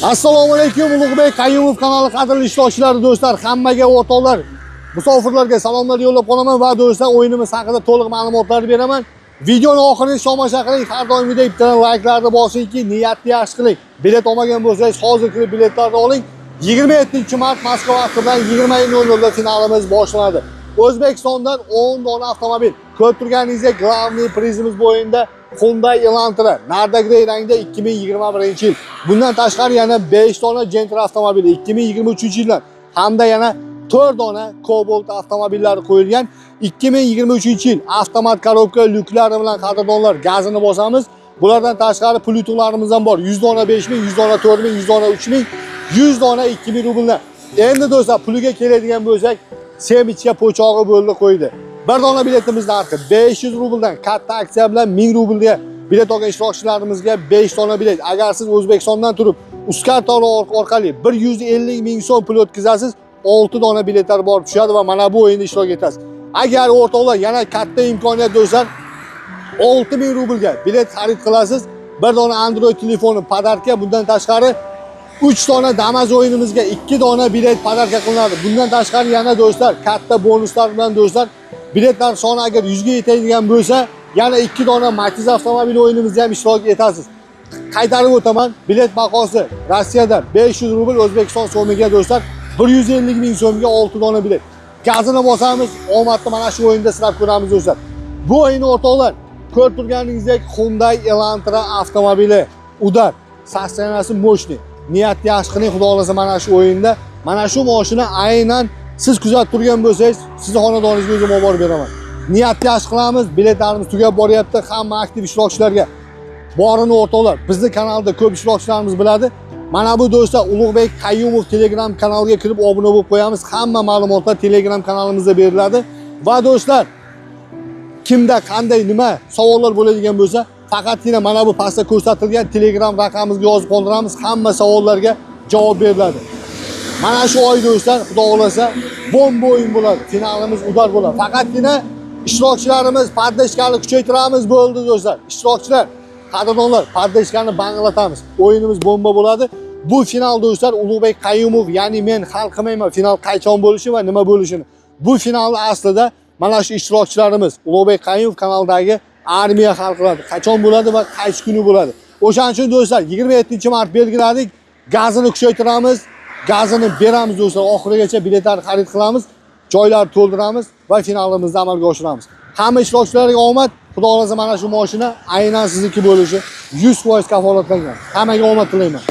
Assalomu alaykum, Ulug'bek Qayumov kanali qadrli ishtirokchilari, do'stlar, hammaga o'rtoqlar, musofirlarga salomlar yo'llab qolaman va do'stlar, o'yinimiz haqida to'liq ma'lumotlar beraman. Videoni oxirini tomosha qiling, har doimgidek bittadan layklarni bosingki, niyatni yaxshi qiling. Bilet olmagan bo'lsangiz, hozir kirib biletlarni oling. 27-mart Moskva vaqti bilan 20:00 da finalimiz boshlanadi. O'zbekistondan 10 dona avtomobil. Ko'rib turganingizdek, главный prizimiz bu o'yinda Hyundai Elantra Narda Grey rangda 2021-yil. Bundan tashqari yana 5 dona Gentra avtomobili 2023-yildan hamda yana 4 dona Cobalt avtomobillari qo'yilgan. 2023-yil avtomat коробка lyuklari bilan, qadrdonlar, gazini bosamiz. Bulardan tashqari pul yutuqlarimiz ham bor. 100 dona 5000, 100 dona 4000, 100 dona 3000, 100 dona 2000 rubldan. Endi do'stlar, puliga keladigan bo'lsak, семечка po'chog'i bo'ldi qo'ydi. Bir dona biletimiz narxi 500 rubldan, katta aksiya bilan 1000 rublga bilet olgan ishtirokchilarimizga 5 dona bilet. Agar siz O'zbekistondan turib Uzcard orqali 150 ming so'm pul o'tkazasiz, 6 dona biletlar borib tushadi va mana bu o'yinda ishtirok etasiz. Agar o'rtoqlar, yana katta imkoniyat do'stlar, 6000 rublga bilet xarid qilasiz. Bir dona Android telefoni подарка, bundan tashqari 3 dona Damas o'yinimizga 2 dona bilet подарка qilinadi. Bundan tashqari yana do'stlar, katta bonuslar bilan do'stlar, biletlar soni agar 100 ga yetadigan bo'lsa, yana 2 dona Matiz avtomobili o'yinimizda ham ishtirok etasiz. Qaytarib o'taman, bilet bahosi Rossiyada 500 rubl, O'zbekiston so'miga do'stlar 150 ming so'mga 6 dona bilet. Gazini bosamiz, omadni mana shu o'yinda sinab ko'ramiz do'stlar. Bu o'yinni o'rtoqlar, ko'rib turganingizdek Hyundai Elantra avtomobili удар, состояние si мощный. Niyatni yaxshi qiling, xudo xohlasa mana shu o'yinda mana shu mashina aynan siz kuzatib turgan bo'lsangiz, sizni xonadoningizga o'zim olib borib beraman. Niyatni yaxshi qilamiz, biletlarimiz tugab boryapti. Hamma aktiv ishtirokchilarga borini o'rtoqlar, bizni kanalda ko'p ishtirokchilarimiz biladi. Mana bu do'stlar, Ulug'bek Qayyumov Telegram kanaliga kirib obuna bo'lib qo'yamiz. Hamma ma'lumotlar Telegram kanalimizda beriladi. Va do'stlar, kimda qanday nima savollar bo'ladigan bo'lsa, faqatgina mana bu pastda ko'rsatilgan Telegram raqamimizga yozib qoldiramiz. Hamma savollarga javob beriladi. Mana shu oy do'stlar, xudo xohlasa, bomba o'yin bo'ladi. Finalimiz удар bo'ladi. Faqatgina ishtirokchilarimiz поддержка ni kuchaytiramiz bo'ldi do'stlar. Ishtirokchilar, qadrdonlar, поддержка ni banglatamiz. O'yinimiz bomba bo'ladi. Bu final do'stlar, Ulug'bek Qayyumov, ya'ni men hal qilmayman final qachon bo'lishi va nima bo'lishini. Bu finalni aslida mana shu ishtirokchilarimiz, Ulug'bek Qayyumov kanalidagi armiya hal qiladi. Qachon bo'ladi va qaysi kuni bo'ladi. O'shaning uchun do'stlar, 27-mart belgiladik. Gazini kuchaytiramiz, gazini beramiz do'stlar. Oxirigacha biletlarni xarid qilamiz, joylarni to'ldiramiz va finalimizni amalga oshiramiz. Hamma ishtirokchilarga omad. Xudo xohlasa mana shu mashina aynan sizniki bo'lishi 100% kafolatlangan. Hammaga omad tilayman.